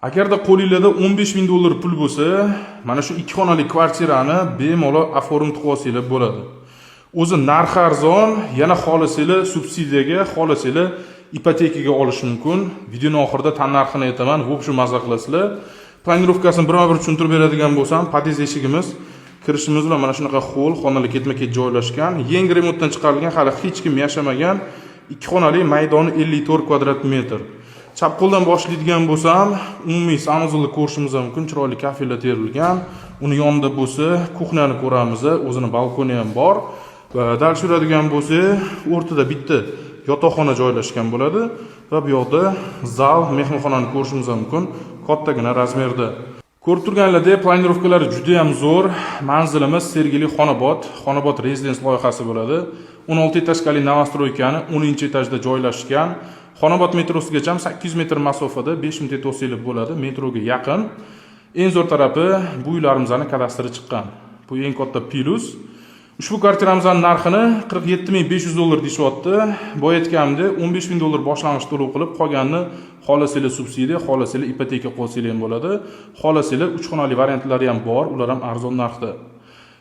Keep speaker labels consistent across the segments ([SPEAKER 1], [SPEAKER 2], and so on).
[SPEAKER 1] Agarda qo'linglarda 15 ming dollar pul bo'lsa, mana shu ikki xonali kvartirani bemalol оформить qilib olsanglar bo'ladi. O'zi narxi arzon, yana xohlasanglar subsidiyaga, xohlasanglar ipotekaga olish mumkin. Videoni oxirida tannarxini aytaman, в общем, maza qilasizlar. Планировка sini birma-bir tushuntirib beradigan bo'lsam, podъезд eshigimiz, kirishimiz bilan mana shunaqa холл, xonalar ketma-ket joylashgan. Yangi remontdan chiqarilgan, hali hech kim yashamagan ikki xonali, maydoni 54 kvadrat metr. Chap qo'ldan boshlaydigan bo'lsam, umumiy санузел ni ko'rishimiz mumkin, chiroyli kafelar terilgan. Uni yonida bo'lsa, кухня ni ko'ramiz, o'zini balkoni ham bor. Va дальше yuradigan bo'lsak, o'rtada bitta yotoqxona joylashgan bo'ladi va bu yoqda zal, mehmonxonani ko'rishimiz mumkin, kattagina razmerda. Ko'rib turganlardek, планировка lari juda ham zo'r. Manzilimiz Sergeli Xonobod, Xonobod Residence loyihasi bo'ladi. 16 этажка li новостройка ni 10 etajda joylashgan. Xonobod metrosigacha 800 metr masofada, 5 minutda to'singlar bo'ladi, metroga yaqin. Eng zo'r tarafi, bu uylarimizni kadastri chiqqan. Bu eng katta плюс. Ushbu kvartiramizni narxini 47 500 dollar deyishyapti. Boya aytganimdek, 15 ming dollar boshlang'ich to'lov qilib, qolganini xohlasanglar subsidiya, xohlasanglar ipoteka qilsanglar ham bo'ladi. Xohlasanglar 3 xonali variantlari ham bor, ular ham arzon narxda.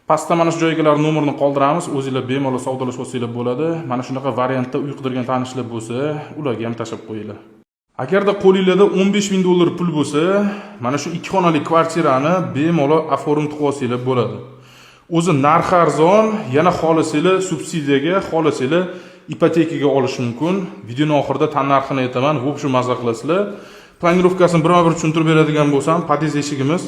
[SPEAKER 1] Pastda mana shu joygalar nomerini qoldiramiz, o'zinglar bemalol savdolashib olsanglar bo'ladi. Mana shunaqa variantda uy qidirgan tanishlar bo'lsa, ularga ham tashlab qo'yinglar. Agarda qo'linglarda 15 ming dollar pul bo'lsa, mana shu ikki xonali kvartirani bemalol оформить qilib olsanglar bo'ladi. O'zi narxi arzon, yana xohlasanglar subsidiyaga, xohlasanglar ipotekaga olish mumkin. Videoni oxirida tannarxini aytaman, в общем, maza qilasizlar. Планировка sini birma-bir tushuntirib beradigan bo'lsam, podъезд eshigimiz,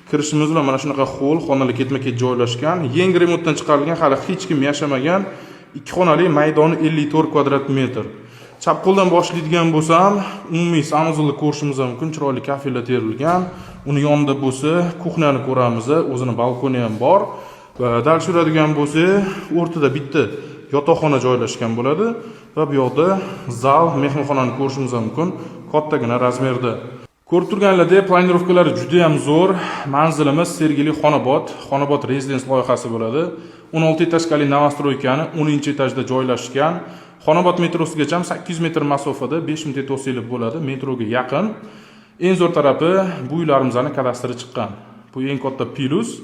[SPEAKER 1] kirishimiz bilan mana shunaqa холл, xonalar ketma-ket joylashgan. Yangi remontdan chiqarilgan, hali hech kim yashamagan ikki xonali, maydoni 54 kvadrat metr. Chap qo'ldan boshlaydigan bo'lsam, umumiy санузел ni ko'rishimiz mumkin, chiroyli kafelar terilgan. Uni yonida bo'lsa, кухня ni ko'ramiz, o'zini balkoni ham bor. Va дальше yuradigan bo'lsak, o'rtada bitta yotoqxona joylashgan bo'ladi va bu yoqda zal, mehmonxonani ko'rishimiz mumkin, kattagina razmerda. Ko'rib turganlardek, планировка lari juda ham zo'r. Manzilimiz Sergeli Xonobod, Xonobod Residence loyihasi bo'ladi. 16 этажка li новостройка ni 10 etajda joylashgan. Xonobod metrosigacha 800 metr masofada, 5 minutda to'singlar bo'ladi, metroga yaqin. Eng zo'r tarafi, bu uylarimizni kadastri chiqqan. Bu eng katta плюс.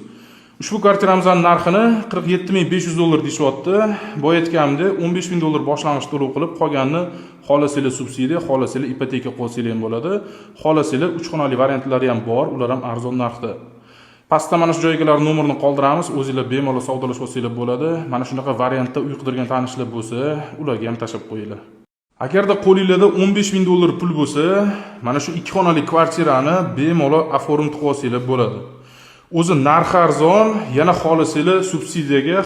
[SPEAKER 1] Ushbu kvartiramizni narxini 47 500 dollar deyishyapti. Boya aytganimdek, 15 ming dollar boshlang'ich to'lov qilib, qolganini xohlasanglar subsidiya, xohlasanglar ipoteka qilsanglar ham bo'ladi. Xohlasanglar 3 xonali variantlari ham bor, ular ham arzon narxda. Pastda mana shu joygalar nomerini qoldiramiz, o'zinglar bemalol savdolashib olsanglar bo'ladi. Mana shunaqa variantda uy qidirgan tanishlar bo'lsa, ularga ham tashlab qo'yinglar. Agarda qo'linglarda 15 ming dollar pul bo'lsa, mana shu ikki xonali kvartirani bemalol оформить qilib olsanglar bo'ladi. O'zi narxi arzon, yana xohlasanglar subsidiyaga